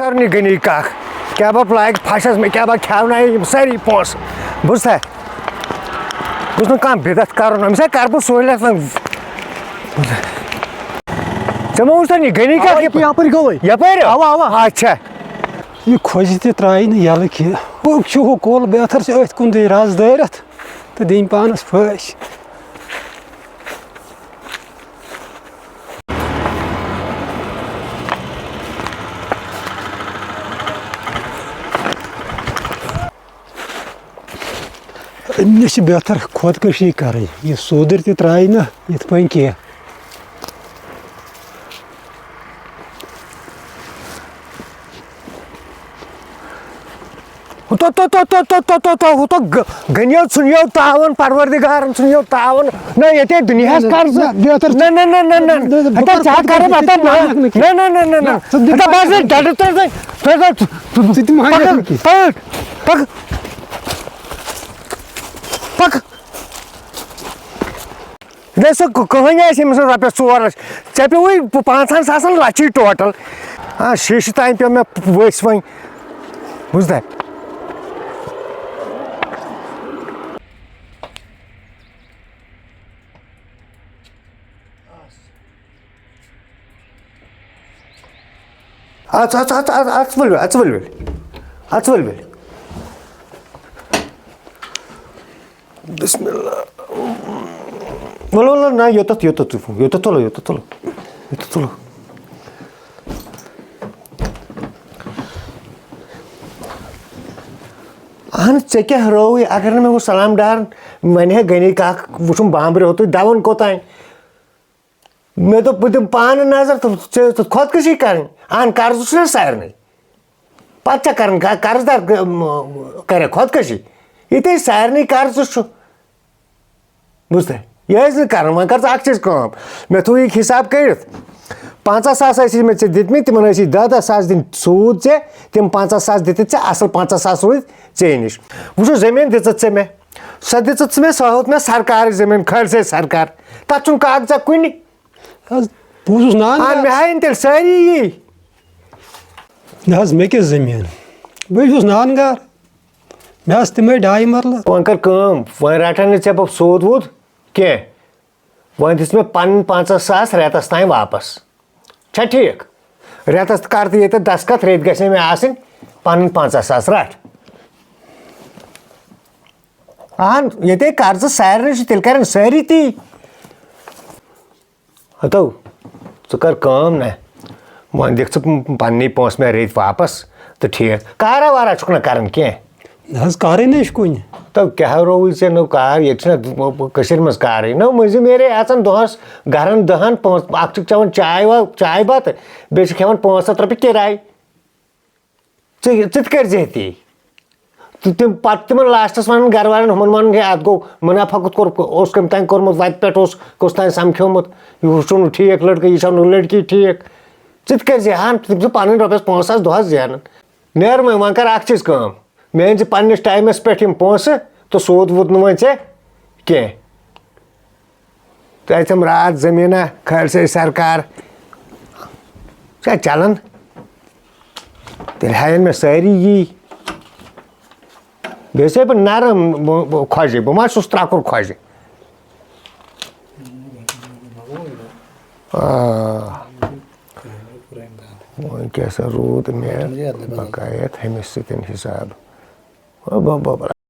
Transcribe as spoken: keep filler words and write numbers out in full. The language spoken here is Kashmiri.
کرنی غنی کاک، کیٛاہ بہٕ لاگہٕ پھَشَس، مےٚ کیٛاہ بہٕ کھیٛاوناوِ یِم سٲری پونٛسہٕ؟ بوٗزتھا؟ بہٕ چھُس نہٕ کانٛہہ بدعت کرُن، أمِس ہے کرٕ بہٕ سہوٗلیت وۄنۍ۔ ژےٚ ما وُچھتھ یہِ غنی کاک اَوَے یَپٲرۍ؟ یَپٲرۍ گوٚوُے۔ یَپٲرۍ؟ اَوا، اَوا۔ اچھا۔ یہِ کھوٚجہِ تہِ ترٛایہِ نہٕ یَلہٕ کینٛہہ۔ پوٚک چھُ ہُہ کُل، بیتھر چھِ أتھۍ کُن دِنۍ رَز دٲرِتھ تہٕ دِنۍ پانَس پھٲسۍ۔ أمِس چھِ بہتر خۄدکٔشی کَرٕنۍ، یہِ سوٚدُر تہِ ترٛایہِ نہٕ یِتھ پٲٹھۍ کینٛہہ۔ ہُتو، تو، تو، تو، تو، تو، تو، تو، ہُتو گ-، غنیو ژھُنیو تاوَن، پروردگارَن ژھُنیو تاوَن۔ نہ، ییٚتے دُنیاہَس نہ، کر ژٕ۔ نہ، بہتر چھُ۔ نہ، نہ، نہ، نہ، نہ۔ نہ، نہ، بہٕ ہتا کرٕ ژےٚ پَتہٕ کَرٕ نہ۔ پَتہٕ نہ۔ نہ، نہ، نہ، نہ، نہ۔ نہ، ژٕ دِ ہتا پَتہٕ بَس کَرٕ۔ ڈَڈٕ ترٛٲے ژٕ۔ ترٛٲے ژٕ۔ ژٕ تہِ ما پَکھ، ہٮ۪کھ نہٕ کینٛہہ۔ پَکھ، پَکھ۔ پَکھ۔ دَپہِ سُہ کٕہٕنۍ آسہِ أمِس رۄپیَس ژور لَچھ۔ ژےٚ پیوٚوُے پانٛژَن ساسَن لَچھٕے ٹوٹَل۔ آ، شیٖشہٕ تام پیوٚو مےٚ ؤسۍ وۄنۍ۔ بوٗزتھا؟ اَژھ، اَژھ، اَژھ، اَژھ، اَژھ ؤلۍ ؤلۍ، اَژھ ؤلۍ ؤلۍ۔ اَژھ ؤلۍ ؤلۍ۔ بسم اللہ۔ وَلہٕ، وَلہٕ، نہ، یوٚتَتھ، یوٚتَتھ، یوٚتَتھ تُلو، یوٚتَتھ تُلو، یوٚتَتھ تُلو۔ اہن، ژےٚ کیٛاہ رٲوٕے؟ اگر نہٕ مےٚ ہُہ سلام ڈار وَنہِ ہے غنی کاک وٕچھُم بامبرِ ہوتُے، دَوان کوٚتام؟ مےٚ دوٚپ، بہٕ دِمہٕ پانہٕ نظر تہٕ ژےٚ ٲس خۄدکٔشی کَرٕنۍ۔ اہن، قرضہٕ چھُنہ سارنٕے۔ پَتہٕ چھا کَرٕنۍ قرض دار، کَرِ خۄدکٔشی؟ یہِ تہِ سارنٕے قرضہٕ چھُ۔ بوٗزتھا؟ یہِ ٲسۍ نہٕ کَران، وۄنۍ کَر ژٕ اَکھ چیٖز کٲم، مےٚ تھوٚو یہِ حِساب کٔرِتھ، پنٛژاہ ساس ٲسی مےٚ ژےٚ دِتمٕتۍ، تِمَن ٲسی دَہ دَہ ساس دِنۍ سوٗد ژےٚ، تِم پنٛژاہ ساس دِتِتھ ژےٚ، اَصٕل پنٛژاہ ساس روٗدۍ ژےٚ نِش۔ وٕچھو، زٔمیٖن دِژٕتھ ژےٚ مےٚ، سۄ دِژٕتھ ژٕ مےٚ، سۄ ہیوٚت مےٚ سرکارٕے زٔمیٖن، خٲلصے سرکار، تَتھ چھُنہٕ کاغذہ کُنہِ۔ حظ، بہٕ اوسُس نان آ، گرٕ۔ مےٚ ہایَن تیٚلہِ سٲری یی۔ نہ حظ، مےٚ کیٛاہ زٔمیٖن؟ بہٕ اوسُس نان گرٕ۔ مےٚ آسہٕ تِمے ڈاے مرلہٕ۔ وۄنۍ کر کٲم، وۄنۍ رٹن نہٕ ژےٚ بہٕ سوٗد ووٗد کینٛہہ۔ وۄنۍ دِژ مےٚ پنٕنۍ پنٛژاہ ساس رٮ۪تس تام واپس۔ چھا ٹھیٖک؟ رٮ۪تس تہٕ کر تہٕ ییٚتٮ۪تھ دستخط، رٮ۪تۍ گژھِ مےٚ آسٕنۍ پنٕنۍ پنٛژاہ ساس۔ رٹھ۔ اہن، ییٚتے قرضہٕ سارنٕے چھُ، تیٚلہِ کرن سٲری تی۔ ہتو، ژٕ کر کٲم نا، وۄنۍ دِکھ ژٕ پننی پونٛسہٕ مےٚ رٔتۍ واپس تہٕ ٹھیٖک۔ کارا وارا چھُکھ نہ کران کینٛہہ؟ نہ حظ، کارٕے نہ چھُ کُنہِ۔ تو کیٛاہ رووُے ژےٚ نوٚو کار؟ ییٚتہِ چھُنہ کٔشیٖرِ منٛز کارٕے۔ نو مٔنٛزِم ایرے اژان دۄہس گرن دہن پانٛژھ، اکھ چھُکھ چٮ۪وان چاے وا-، چاے بتہٕ، بیٚیہِ چھُکھ ہٮ۪وان پانٛژھ ہتھ رۄپیہِ کِراے۔ ژٕ، ژٕ تہِ کٔرۍ زِ تی۔ تہٕ تِم پتہٕ تِمن لاسٹس ونان گرٕ والٮ۪ن، ہُمن ونان، ہے، اتھ گوٚو منافع کوٚت کوٚر، اوس کٔمۍ تام کوٚرمُت، وتہِ پٮ۪ٹھ اوس کُس تام سمکھیومُت، یہِ چھُنہٕ ٹھیٖک لڑکہٕ، یہِ چھَنہٕ لڑکی ٹھیٖک۔ ژٕ تہِ کٔرۍ زِ ہن، تِم چھِ پنٕنۍ رۄپیس پانٛژھ ساس دۄہس زینان۔ نیر وۄنۍ، وۄنۍ کر اکھ چیٖز کٲم، مےٚ أنۍ زِ پننِس ٹایمس پٮ۪ٹھ یِم پونٛسہٕ تہٕ سوٗد ووٗد نہٕ وۄنۍ ژےٚ کینٛہہ۔ تہٕ اَتٮ۪م راتھ زٔمیٖنہ کھٲلۍ سَے سرکار۔ چھا چلان؟ تیٚلہِ ہاین مےٚ سٲری یی۔ بیٚیہِ چھُسَے بہٕ نرم، بہٕ، بہٕ خۄجہِ، بہٕ ما چھُس ترٛکُر خۄجہِ؟ آ۔ وۄنۍ کیٛاہ سا روٗد مےٚ بقایت ہُمِس سۭتۍ حساب۔ بہٕ، بہٕ، بہٕ،